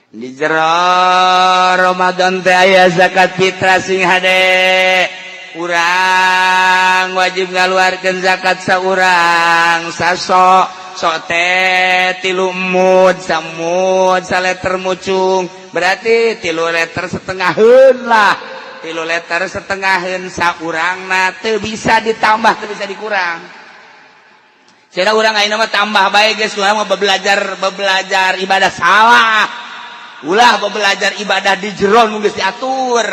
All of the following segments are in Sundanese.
Di jero Ramadan teh aya zakat fitrah, sing hade. Urang wajib ngaluarkeun zakat saurang saso'. Sok teh 3 mud, samud saleter mucung, berarti 3 liter setengaheun lah. 3 liter setengaheun saurangna, teu bisa ditambah, teu bisa dikurang. Cenah urang ayeuna mah tambah bae geus, urang mah belajar belajar ibadah salah. Ulah belajar ibadah di jero nu geus diatur.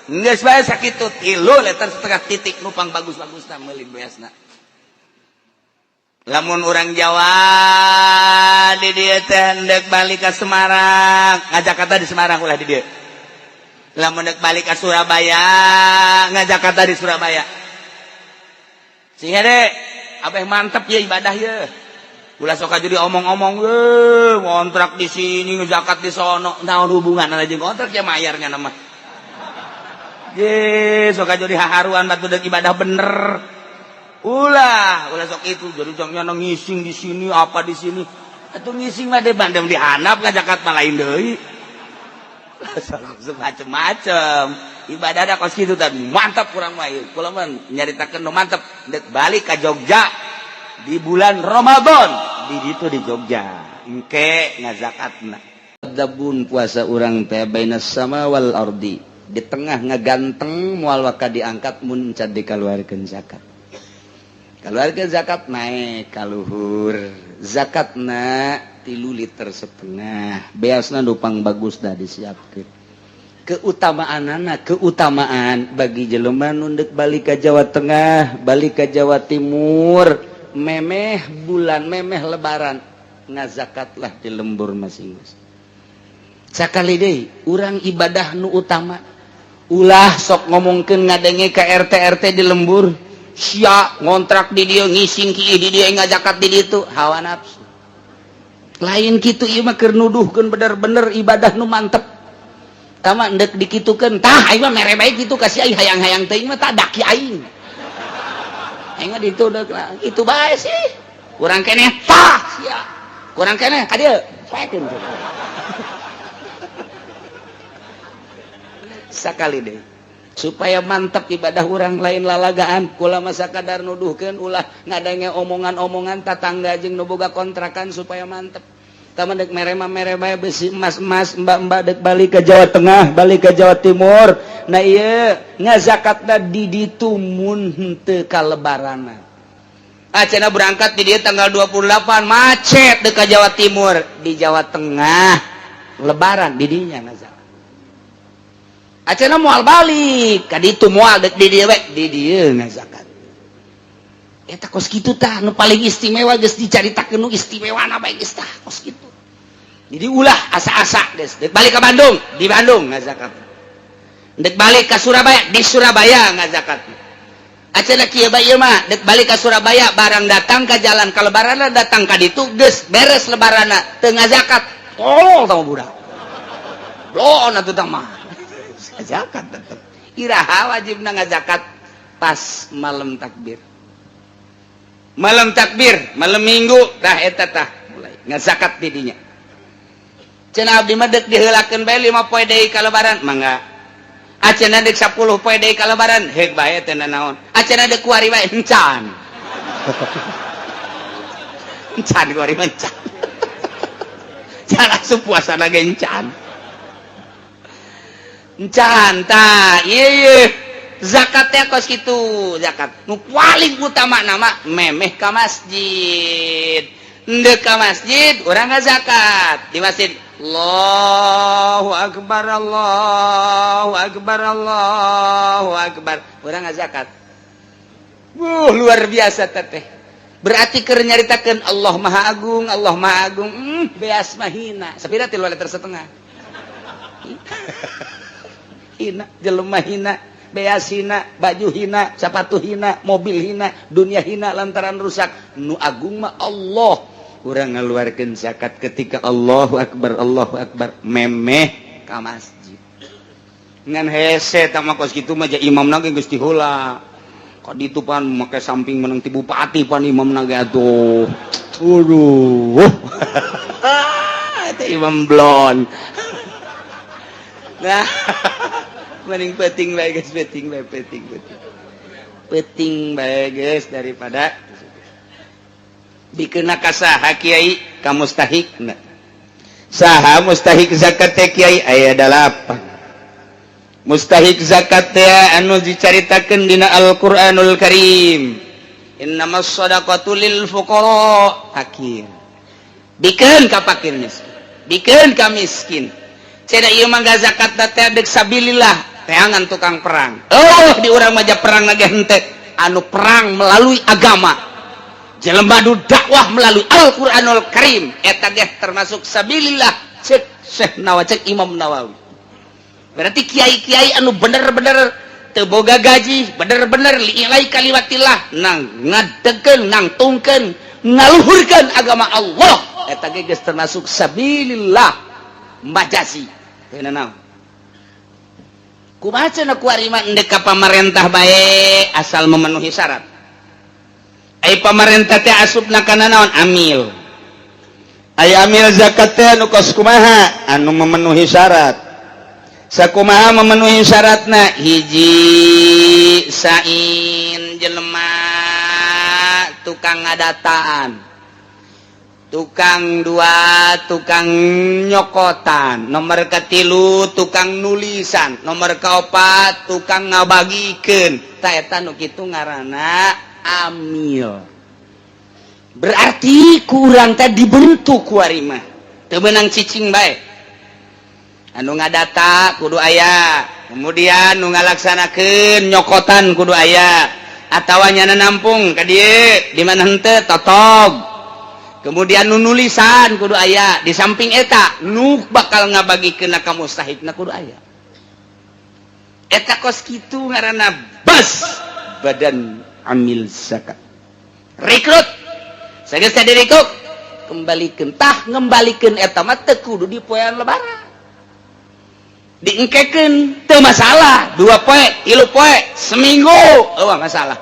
Geus bae sakitu, 3 liter setengah titik, nu pang bagus-bagusna meuli beasna. Lamun orang Jawa di dieu teh hendak balik ke Semarang, ngajakata di Semarang, ulah di dieu. Lamun dek balik ke Surabaya, ngajakata di Surabaya. Sing hade, abeh mantep ya ibadah ya. Ulah sok jadi omong-omong, eh ngontrak di sini, ngezakat di sono, naon hubungan aja ngontrak ya mayarnya nama. Ye, sok jadi haharuan batu dek ibadah bener. Ulah, ulah sok itu jadi jamnya ngising di sini apa di sini. Atau ngising mah deh bandem di handap, ngajakat mah lain deui. Macem-macem. Ibadah ada kos kitu tadi. Mantap kurang mah ieu. Kula mah nyaritakeun nu mantap. Dek balik ka Jogja di bulan Ramadan di ditu di Jogja. Engke ngazakatna. Dabun puasa urang teh bainas sama wal ardi. Di tengah ngaganteng, moal waka diangkat mun can dikaluarkeun zakat. Keluarga zakat naik kaluhur, zakatna 3 liter setengah, beasna nu pang bagus dah disiapkan. Keutamaan anak, keutamaan bagi jelema nu ndek balik ke Jawa Tengah, balik ke Jawa Timur, memeh bulan, memeh Lebaran, ngazakatlah di lembur masing-masing. Sakali deui, urang ibadah nu utama, ulah sok ngomongkeun ngadenge ke RT RT di lembur, sia ngontrak di dieu, ngising ki di dieu, ngazakat di ditu, hawa nafsu. Lain kitu, ieu mah keur nuduhkeun bener-bener ibadah nu mantep. Tama endek dikitukeun tah, aing mah mere bae kitu kasih aing, hayang-hayang teuing mah tak daki aing. Aing mah ditu deuk itu bae sih. Kurang keneh tah sia. Kurang keneh ka dieu. Poekeun. Sakali deui, supaya mantap ibadah orang, lain lalagaan. Kula masa kadar nuduhkeun, ulah ngadenge omongan-omongan tatangga jeung nu boga kontrakan, supaya mantep. Tama dek mere mah mere bae, besi emas-emas, mbak-mbak dek balik ke Jawa Tengah, balik ke Jawa Timur. Nah, iya ngazakatna di ditu mun henteu kalebaranna. Acana berangkat di dieu tanggal 28, macet dek ke Jawa Timur, di Jawa Tengah Lebaran, di dinya ngazakat. Acana moal balik ka ditu, moal dek di dieu we, di dieu ngazakat. Eta kos kitu tah nu paling istimewa, geus dicaritakeun nu istimewana bae geus tah kos kitu. Jadi ulah asa-asa geus dek balik ke Bandung, di Bandung ngazakat. Dek balik ke Surabaya, di Surabaya ngazakat. Acana kieu bae ieu mah, dek balik ke Surabaya, barang datang ke jalan ka Lebaranna, datang ka ditu geus beres Lebaranna, teu ngazakat, tolol tah budak. Blon atuh tah mah. Zakat tetep. Iraha wajibna ngazakat? Pas malam takbir. Malam takbir, malam Minggu tah, eta tah mulai ngazakat di dinya. Cenah abdi mah dek diheulakeun bae 5 poe deui ka Lebaran, mangga. Acenah dek 10 poe deui ka Lebaran, heuk bae teh naon. Acenah dek kuari bae, encan. Encan kuari mah encan. Can asup puasa ge encan. Encan tah, ieu ieu zakatnya kos kitu, zakat nu paling utama nama memeh ka masjid. Ndek ka masjid urang ngazakat di masjid. Allahu akbar, Allahu akbar, Allahu akbar, urang ngazakat. Wuh, luar biasa teteh. Berarti keur nyaritakeun Allah Maha Agung, Allah Maha Agung. Beas mah hina. Sapira 3 liter setengah? Hina, jelema hina, beas hina, baju hina, sepatu hina, mobil hina, dunia hina lantaran rusak. Nu agung mah Allah. Urang ngaluarkeun zakat ketika Allahu akbar, Allahu akbar, memeh ka masjid. Ngan hese tah mah kos kitu mah, ja imamna ge geus diheula. Ka ditu pan make samping menang ti bupati pan imamna ge atuh. Waduh. Itu imam blon. Nah, mending penting bae geus, penting bae, penting penting. Penting bae geus daripada dikena ka saha kiai, ka mustahikna. Saha mustahik zakat teh kiai? Aya 8. Mustahik zakat teh anu dicaritakeun dina Al-Qur'anul Karim. Innamas shadaqatu lil fuqara, fakir. Bikeun ka fakir miskin. Bikeun ka miskin. Cenah ieu mah zakat teh deuk sabilillah, teangan tukang perang. Oh, di urang mah perang lagi henteu, anu perang melalui agama. Jelema nu dakwah melalui Al-Qur'anul Karim eta ge termasuk sabilillah, cek Syekh Nawawi, cek Imam Nawawi. Berarti kiai-kiai anu bener-bener teu boga gaji, bener-bener li'ilai kalimatillah, nang ngadegeun, nangtungkeun, ngaluhurkeun agama Allah, eta ge geus termasuk sabilillah majazi. Teu naon? Kumaha cenah kuari mah endek ka pamarentah bae asal memenuhi syarat. Ai pamarentah teh asupna kana naon? Amil. Ai amil zakat teh anu kos kumaha? Anu memenuhi syarat. Sakumaha memenuhi syaratna? Hiji, sain jelema tukang ngadataan, tukang dua tukang nyokotan, nomor ketilu tukang nulisan, nomor keopat tukang ngabagikeun. Ta eta nu kitu ngaranna amil. Berarti kurang teh dibentuk kuari mah teu meunang cicing bae. Anu ngadata kudu aya, kemudian nu ngalaksanakeun nyokotan kudu aya, atawa nyana nampung ka dieu di mana henteu totog, kemudian nu nulisan kudu aya, di samping eta nu bakal ngabagikeun ka mustahikna kudu aya. Eta kos kitu ngaranna bas badan amil zakat. Rekrut sageus tadi direkrut, kembalikan. Tah, ngembalikan eta mah teu kudu di poean lebaran, diengkekeun teu masalah, 2 poe, 3 poe, seminggu euweuh masalah.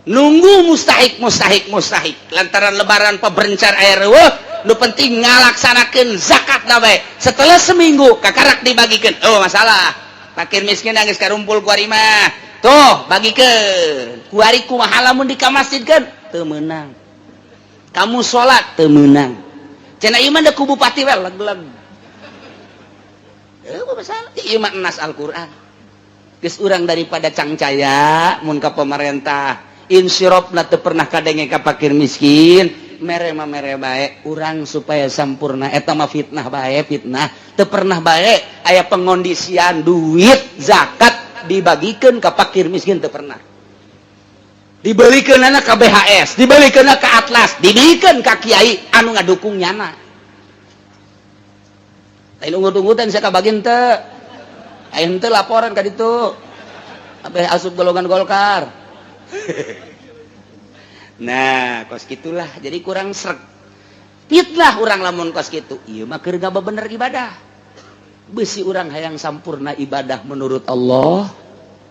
Nunggu mustahik mustahik mustahik lantaran lebaran peberencar air euweuh, nu penting ngalaksanakeun zakat na bae. Setelah seminggu kakarak dibagikeun, euweuh masalah. Fakir miskin geus karumpul kuari mah, tuh bagikeun kuari. Kumaha lamun dikamasjidkeun? Teu meunang. Kamu salat teu meunang. Cenah ieu mah da ku bupati we leg-leg. Euweuh masalah, ieu mah nas Al-Qur'an. Geus urang daripada cangcaya mun ka pemerintah insirofna teu pernah kadenge ka fakir miskin, mere mah mere bae urang supaya sampurna. Eta mah fitnah bae, fitnah. Teu pernah bae aya pengondisian duit zakat dibagikeun ka fakir miskin, teu pernah. Dibelikeun ka BHS, dibelikeun ka Atlas, dibelikeun ka kiai anu ngadukung nyana. Lain ungut-ungutan saya kabagin teu. Aya henteu laporan ka ditu. Sampai asup golongan Golkar. Nah, kos gitulah. Jadi kurang sreg. Fitnah urang lamun kos kitu. Ieu mah keur bener ibadah. Besi urang hayang sampurna ibadah menurut Allah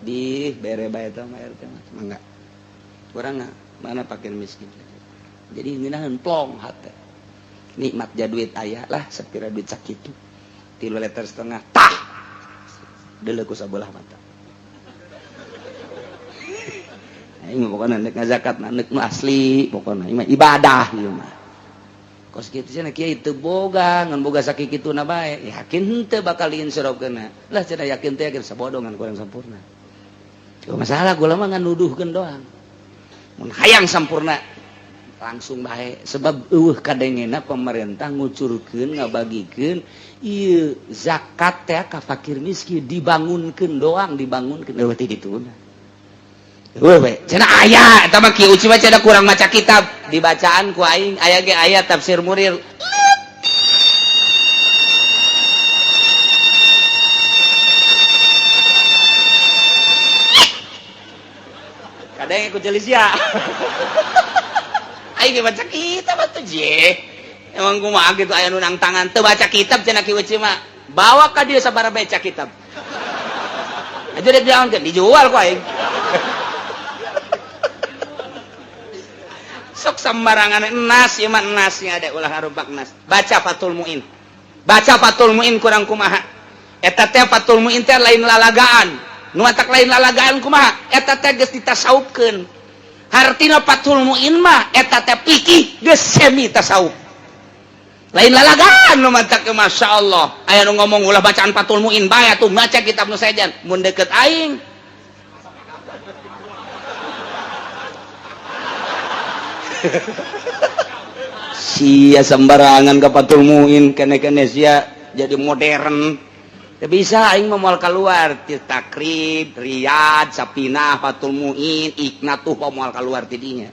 di bere bae eta mah RT mah. Mangga. Kurang mana fakir miskin. Jadi ngeunaheun plong hate. Nikmat ja duit aya lah sapira duit sakitu. 3,5 liter tah. Deuleu ku sabelah mata. Aing mah pokona nek ngazakat nek nu asli, pokona ieu mah ibadah ieu mah. Kos kitu cenah kiai teu boga, ngan boga sakikituna bae. Yakin henteu bakal diinsyirofkeunna. Lah cenah yakin teh yakin sabodongan kurang sampurna. Cuma masalah gula mah ngan nuduhkeun doang. Mun hayang sampurna langsung bae, sebab eueuh kadengena pemerintah ngucurkeun ngabagikeun ieu zakat teh ka fakir miskin, dibangunkeun doang, dibangunkeun eueuh teh dituna. Eueuh we cenah aya eta mah kieu uci mah cenah kurang maca kitab, dibacaan ku aing aya ge aya tafsir Munir. Kadang ikut jelisia. Aing ge baca kitab atuh je. Emang kumaha gitu aya nu nang tangan teu baca kitab cenah ki uci mah. Bawa ka dieu sabaraha baca kitab. Aja dek diangkeun dijual ku aing. Sok sembarangan enas ieu mah enasnya ada ulah harupak nas. Baca Fathul Muin. Baca Fathul Muin kurang kumaha. Eta teh Fathul Muin teh lain lalagaan. Nu matak lain lalagaan kumaha? Eta teh geus ditasawufkeun. Hartina Fathul Muin mah eta teh fikih geus semi tasawuf. Lain lalagaan nu matak, Masya Allah. Aya nu ngomong ulah bacaan Fathul Muin bae atuh, maca kitab nu sejen mun deket aing. Sia sembarangan ke Fathul Muin, kene-kene sia jadi modern. Teu bisa aing mah, moal keluar ti Takrib, Riyad, Sapinah, Fathul Muin, Iqna tuh moal keluar ti dinya.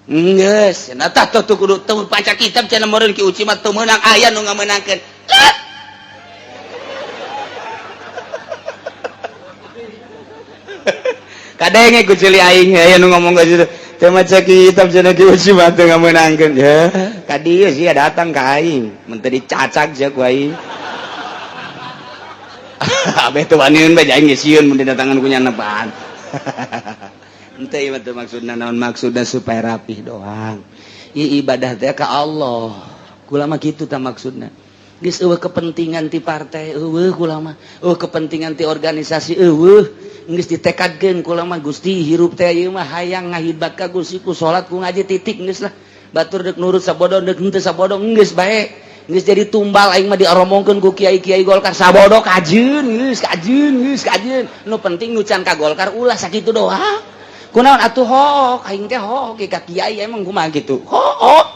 Geus, cenah tah tuh kudu teu baca kitab cenah meureun Ki Uci mah teu meunang, aya nu ngamenangkeun. Kadenge ku ceuli aing aya nu ngomong ka situ. Teu maca kitab cenah Ki Uci mah teu ngamenangkeun. Ya, ka dieu sia datang ka aing, mun teu dicacag sia ku aing. Abeh teu waniun bae aing geus sieun mun didatangan ku nyanepan. Henteu ieu mah teu maksudna naon, maksudna supaya rapih doang. Ieu ibadah teh ka Allah. Kula mah kitu tah maksudna. Geus eueuh kepentingan ti partai, eueuh kula mah. Eueuh kepentingan ti organisasi, eueuh. Geus ditekadkeun kula mah, Gusti hirup teh ieu mah hayang ngahidmat ka Gusti ku salat ku ngaji titik geus lah. Batur deuk nurut sabodo deuk henteu sabodo geus bae. Geus jadi tumbal aing mah dioromongkeun ku kiai-kiai Golkar sabodo kajeun geus kajeun geus kajeun. Nu penting nu can ka Golkar ulah sakitu doang. Kunaon atuh hook aing teh hook ka kiai emang kumaha kitu. Hook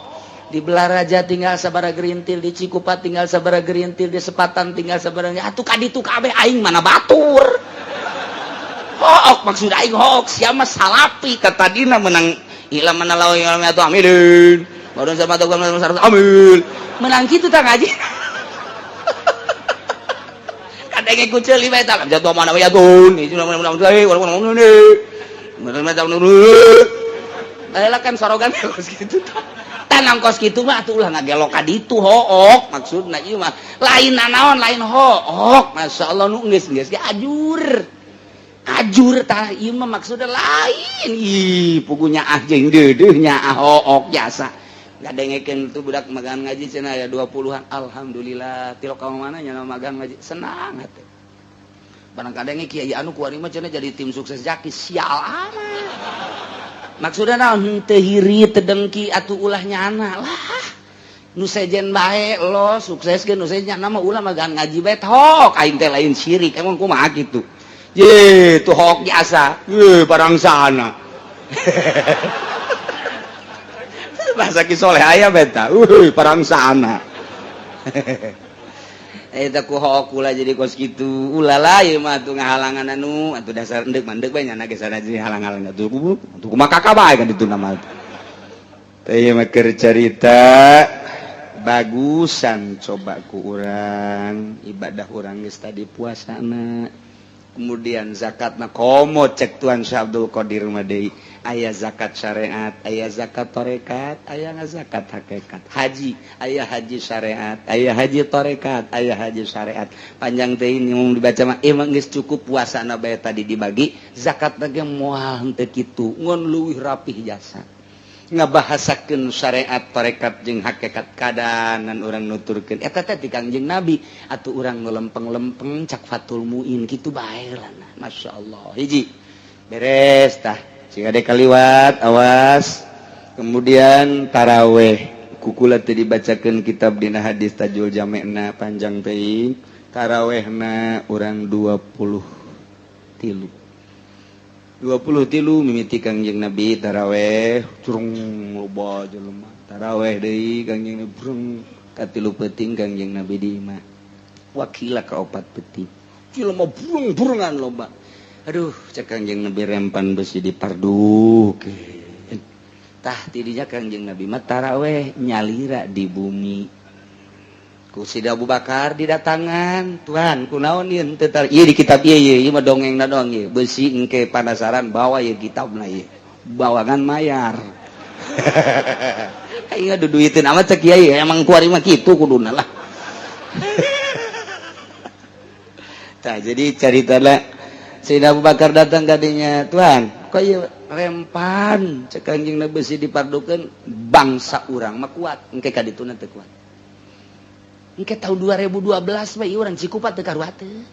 di Belaraja tinggal sabara gerintil, di Cikupa tinggal sabara gerintil, di Sepatan tinggal sabara, atuh ka ditu kabeh aing mana batur. Hook maksud aing hook sia mah salapi ka tadina menang ila mana lawan atuh amilin. Baru sama tuh amil. Menang kitu tah ngaji. Kadenge ku ceuli bae tah jatuh mana we yatun. Baheula kan sorogan kos kitu tah. Tanang kos kitu mah atuh ulah ngagelok ka ditu hook maksudna ieu mah. Lain nanaon lain hook. Masyaallah nu geus geus ge ajur. Ajur tah ieu mah maksudna lain. Ih pugunya ah jeung deudeuh nya ah hook jasa. Ngadengekeun tuh budak magang ngaji cenah aya 20-an. Alhamdulillah tilok ka mana nya magang ngaji senang hate. Barang kadenge kiai anu kuari mah cenah jadi tim sukses Zaki sial amat. Maksudna naon henteu hiri teu dengki atuh ulah nyana lah. Nu sejen bae lo sukses ge nu sejen mah ulah magang ngaji bae tok aing teh lain syirik emang kumaha kitu. Ye tuh hok jasa. Ye barang sana. Bahasa Ki Soleh aya beta. Uy parang sana. Eta ku hook kula jadi kos kitu. Ulah ieu mah atuh ngahalangan anu atuh dasar endek mandek bae nya geus ada halang-halang atuh atuh kumaha kakak bae kan ditu nama. Teh ieu mah keur carita bagusan coba ku urang ibadah urang geus tadi puasana. Kemudian zakatna komo cek Tuan Syekh Abdul Qadir mah deui aya zakat syariat, aya zakat tarekat, aya zakat hakikat. Haji, aya haji syariat, aya haji tarekat, aya haji syariat. Panjang teh ini mun dibaca mah emang geus cukup puasana bae tadi dibagi, zakatna ge moal henteu kitu, ngon leuwih rapih jasa. Ngabahasakeun syariat, tarekat jeung hakikat kadanan urang nuturkeun eta teh ti Kangjeng Nabi atuh urang nu lempeng-lempeng cak Fathul Muin kitu bae lah. Masyaallah. Hiji beres tah. Sing ade kaliwat awas. Kemudian taraweh kukula teu dibacakeun kitab dina hadis Tajul Jamena panjang teuing. Tarawehna urang 23. 23 mimiti Kangjeng Nabi taraweh curung loba jelema taraweh deui Kangjeng Nabi brung katilu peuting Kangjeng Nabi di imah wakila ka opat peuting jelema burung-burungan loba. Aduh cek Kangjeng Nabi rempan besi dipardukeun tah tidinya Kangjeng Nabi mah taraweh nyalira di bumi ku Sida Abu Bakar didatangan, Tuhan kunaon ieu teu ieu di kitab ieu ieu ieu mah dongengna doang ieu besi engke panasaran bawa ieu kitabna ieu bawangan mayar. Aing duduiteun amat cek kiai emang kuari mah kitu kuduna lah. Tah jadi caritana Sayyidina Abu Bakar datang kadinya, Tuhan kok ieu rempan cek Kangjeng Nabi besi dipardukeun bangsa urang mah kuat engke ka dituna teu kuat. Engke tahun 2012 we urang Cikupa teu karuateun,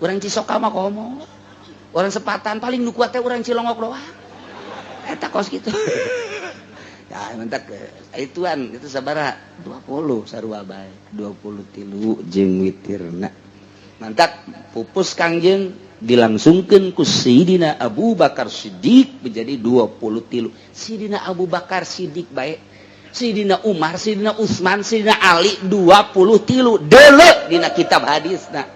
urang Cisoka mah komo, urang Sepatan paling nu kuat teh urang Cilongok doang. Eta kos kitu ya. Mentak ituan itu sabaraha? 20 sarua bae, 23 jeung witirna. Mantap pupus Kangjeng, dilangsungkan ku Sayyidina Abu Bakar Siddiq menjadi 23. Sayyidina Abu Bakar Siddiq baik, Sayyidina Umar, Sayyidina Utsman, Sayyidina Ali 23. Dele dina kitab hadis. Nah,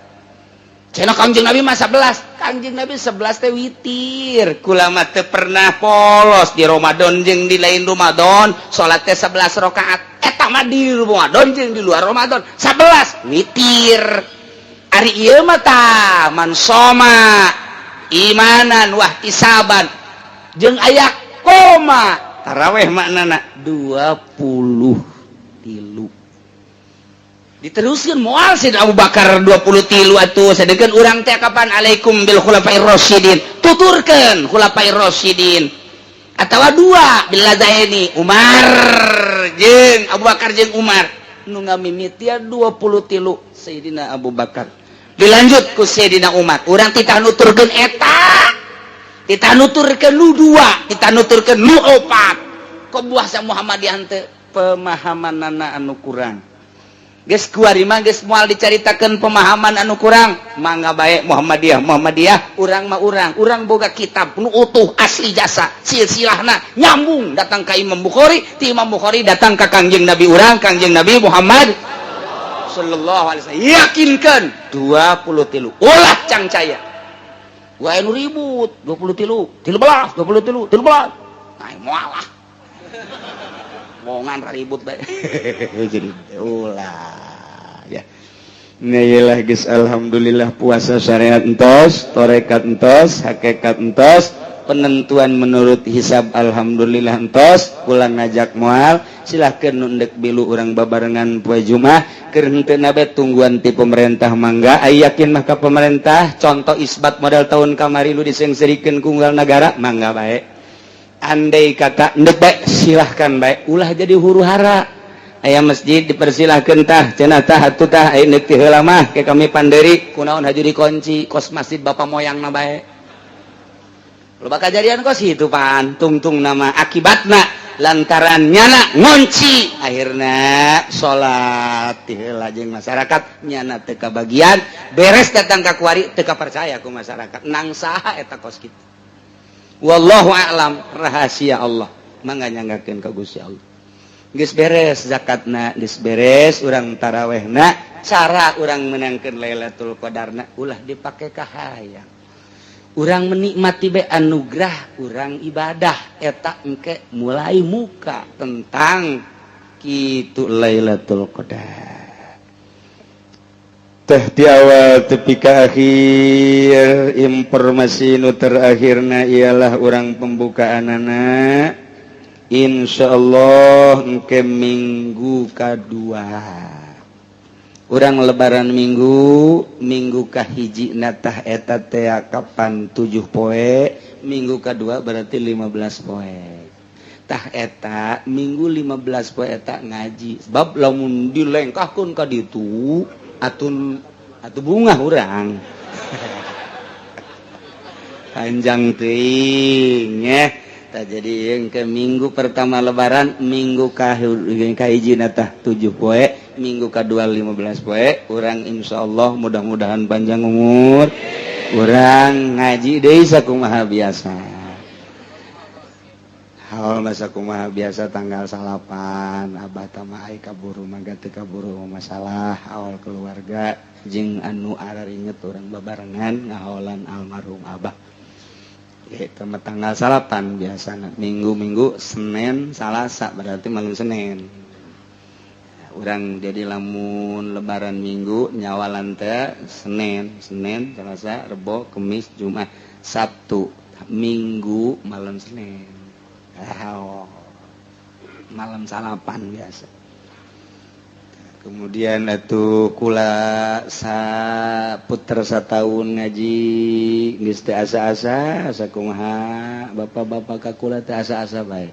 cenah Kangjeng Nabi mah 11. Kangjeng Nabi 11 teh witir. Kula mah teu pernah polos di Ramadan jeung di lain Ramadan salat teh 11 rakaat. Eta mah di Ramadan jeung di luar Ramadan 11 witir. Ari ieu mah tah man soma imanan wahtisaban jeung aya koma taraweh, maknana 23. Diteruskan moal Sayyidina Abu Bakar 23 atuh. Sedangkan urang teh kapan? Alaikum bil khulafair rasyidin, tuturkeun khulafair rasyidin atawa dua billazaini, Umar jeung Abu Bakar jeung Umar. Nu ngamimitian 23 Sayyidina Abu Bakar, dilanjut ku Sayyidina Umar. Urang titah nuturkeun eta, titah nuturkeun nu dua, titah nuturkeun nu opat. Kok buah sa Muhammadiyah teh pemahamanana anu kurang? Geus kuari mah geus moal dicaritakeun pemahaman anu kurang. Mangga bae Muhammadiyah Muhammadiyah, urang mah urang. Urang boga kitab nu utuh, asli jasa silsilahna nyambung datang ka Imam Bukhari, ti Imam Bukhari datang ka Kangjeng Nabi urang, Kangjeng Nabi Muhammad sallallahu alaihi wasallam. Yakinkan 23, ulah cangcaya wae nu ribut 23, 13, 23, 13. Nah, moal lah bongan ribut bae. Jadi ulah ya. Nah, geus alhamdulillah, puasa syariat entos, torekat entos, hakikat entos, penentuan menurut hisab alhamdulillah entos. Pulang ngajak moal, silahkan nu ndek bilu urang babarengan poe Jumat. Keur henteu na bae tungguan ti pemerintah, mangga. Aya yakin mah ka pemerintah, contoh isbat model tahun kamari nu disengserikeun ku unggal nagara, mangga bae. Andai kata ndek bae, silahkan bae, ulah jadi huru hara. Aya masjid dipersilahkan tah cenah, tah atuh tah aya neuk ti heula mah ke kami panderi kunaon haju dikunci kos masjid bapak moyang na bae. Loba kajadian kos itu pan tungtung nama akibatna lantaran nyana ngunci, akhirnya salat ti heula jeung masyarakat nyana teu kabagian. Beres datang ka kuari teu percaya ku masyarakat nang saha eta kos kitu. Wallahu a'lam, rahasia Allah, mangga nyanggakeun ka Gusti Allah. Geus beres zakatna, geus beres urang tarawehna. Cara urang menangkeun Lailatul Qadarna, ulah dipake kahayang, urang menikmati be anugerah urang ibadah. Eta engke mulai muka tentang kitu Lailatul Qadar teh di awal tepi ka akhir. Informasi nu terakhirna ialah urang pembukaan anak Insya Allah engke minggu kedua urang Lebaran, minggu minggu kahiji natah eta teh kapan? 7 poe. Minggu kedua berarti 15 poe. Tah, eta minggu 15 poe eta ngaji, sebab lamun dilengkahkeun ka ditu atun atuh bungah urang panjang teuing ya. Tak jadi yang ke minggu pertama Lebaran, minggu kahiji natah 7 poe, minggu kedua 15 poe. Urang insya Allah mudah-mudahan panjang umur, urang ngaji deui sakumaha biasa. Hal masa kumaha biasa tanggal 9. Abah tama ai kaburu mangga teu kaburu masalah awal keluarga jeung anu araringet urang babarengan ngahaolan almarhum abah. Itu mah tanggal 9 biasa, minggu-minggu Senin Salasa, berarti malam Senin urang. Jadi lamun Lebaran minggu, nyawalan teh Senin, Senin, Selasa, Rebo, Kemis, Jumat, Sabtu, Minggu malam Senin. Oh, malam 9 biasa. Kemudian itu kula saputer satahun ngaji geus teu asa-asa, asa kumaha bapak-bapak ka kula teh asa-asa bae.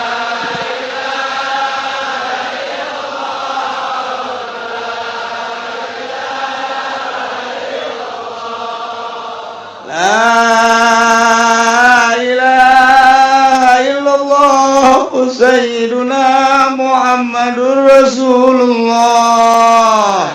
La ilaha illallah sayyiduna Muhammadur Rasulullah.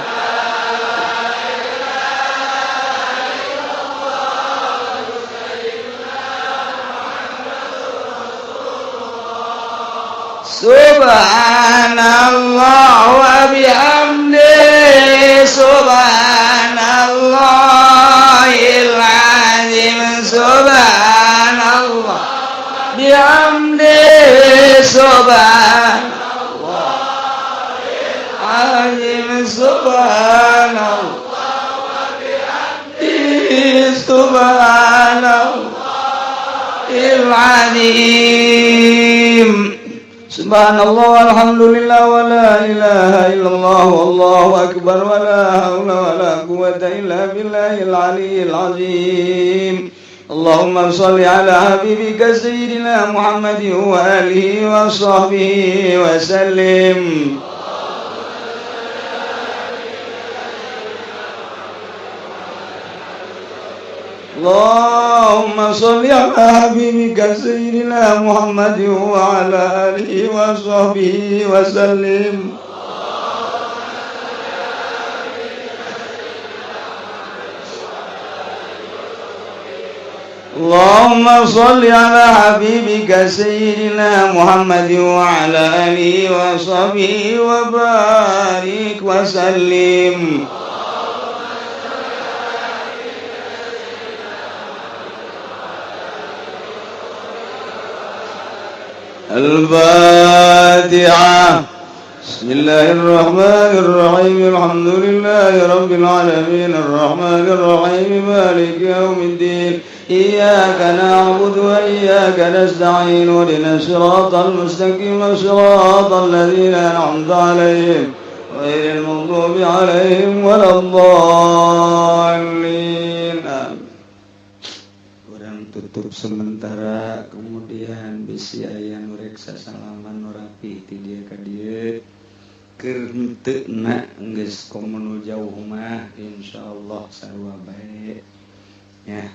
Subhanallah wa bihamdi, subhanallahil azim, subhanallah bihamdi, subhanallah azim, subhanallah bihamdi, subhanallahil azim. Subhanallah, alhamdulillah, wa la ilaha illallah, wallahu akbar, wa la hawla wa la quwwata illa billahil aliyyil azim. Allahumma salli ala habibika sayyidina Muhammadin wa alihi wa sahbihi wa sallim. Allahumma salli ala habibika sayyidina Muhammad wa ala alihi wa sahbihi wa sallim. Allahumma salli ala habibika sayyidina Muhammad wa ala alihi wa sahbihi wa barik wa sallim. الفاتحة. بسم الله الرحمن الرحيم. الحمد لله رب العالمين الرحمن الرحيم مالك يوم الدين. إياك نعبد وإياك نستعين اهدنا الصراط المستقيم صراط الذين أنعمت عليهم غير المغضوب عليهم ولا الضالين. Orang tutup sementara, kemudian bisi aya nu rek sasalaman nu rapi ti dieu ka dieu keur henteu na geus komo nu jauh mah insyaallah sarua bae ya.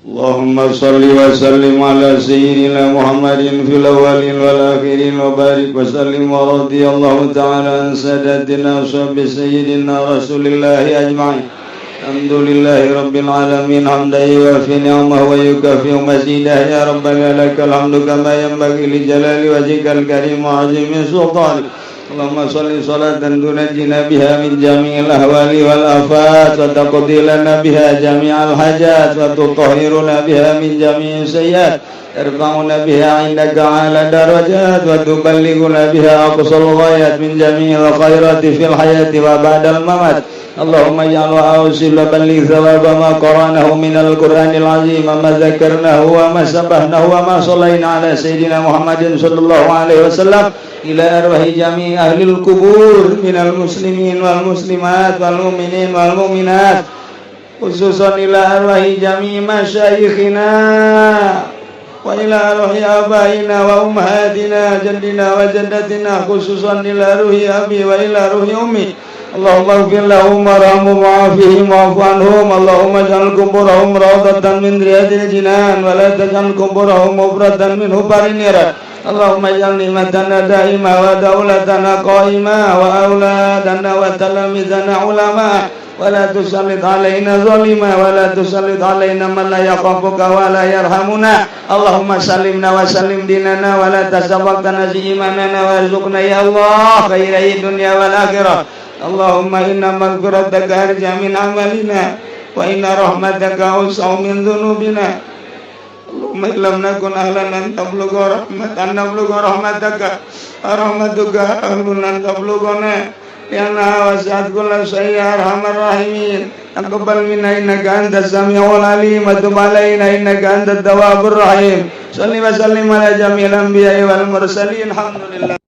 Allahumma salli wa sallim ala sayyidina Muhammadin fil awwalin wal akhirin wa barik wa sallim wa radiyallahu ta'ala an sadatina ashabi sayyidina Rasulillahi ajma'in. Alhamdulillahi rabbil alamin hamdan yuwafi ni'amahu wa yukafi mazidah. Ya rabbana lakal hamdu kama yanbaghi li jalali wajhikal karim wa 'azimi sultanik. Allahumma shalli salatan tunajjina biha min jami'il ahwali wal afat wa taqdi lana biha jami'al hajat wa tutahhiruna biha min jami'is sayyiat tarfa'una biha 'indaka 'ala darajat wa tuballighuna biha aqsal ghayat min jami'il khairati fil hayati wa ba'dal mamat. Allahumma ij'al wa awsil wa balligh thawaba ma qara'nahu minal Qur'anil azim ma dzakarnahu wa ma sabbahnahu wa ma shallaina ala sayyidina Muhammadin sallallahu alaihi wasallam ila arwahi jami' ahlil kubur minal muslimin wal muslimat wal mu'minin wal mu'minat khususan ila arwahi jami' masyayikhina wa ila arwahi abaina wa ummahatina jaddina wa jaddatina khususan ila ruhi abi wa ila ruhi ummi. Allahumma ighfir lahum warhamhum wa'afihim wa'fu anhum. Allahumma ij'al quburahum rawdatan min riyadil jinan wa la taj'al quburahum mufratan min hubarin niran. Allahumma ij'al ni'matana daimah wa daulatana qa'imah wa auladana wa talamizana ulama wa la tusallit alaina zalima wa la tusallit alaina man la yakhafuka wa la yarhamuna. Allahumma salimna wa salim dinana wa la tasawwaqtana imanana warzuqna ya Allah khairai dunya wal akhirah. Allahumma inna maghfirataka arja min amalina wa inna rahmataka awsa'u min dhunubina. Allahumma illam nakun ahlan an tablugha rahmatan nablugha rahmataka rahmatuka ahlun an tablughana lianna wasi'at kulla syai'in ya arhamar rahimin. Taqabbal minna innaka antas samiul alim wa tub alaina innaka antat tawwabur rahim. Shalli wa sallim ala jami'il anbiya'i wal mursalin. Alhamdulillah.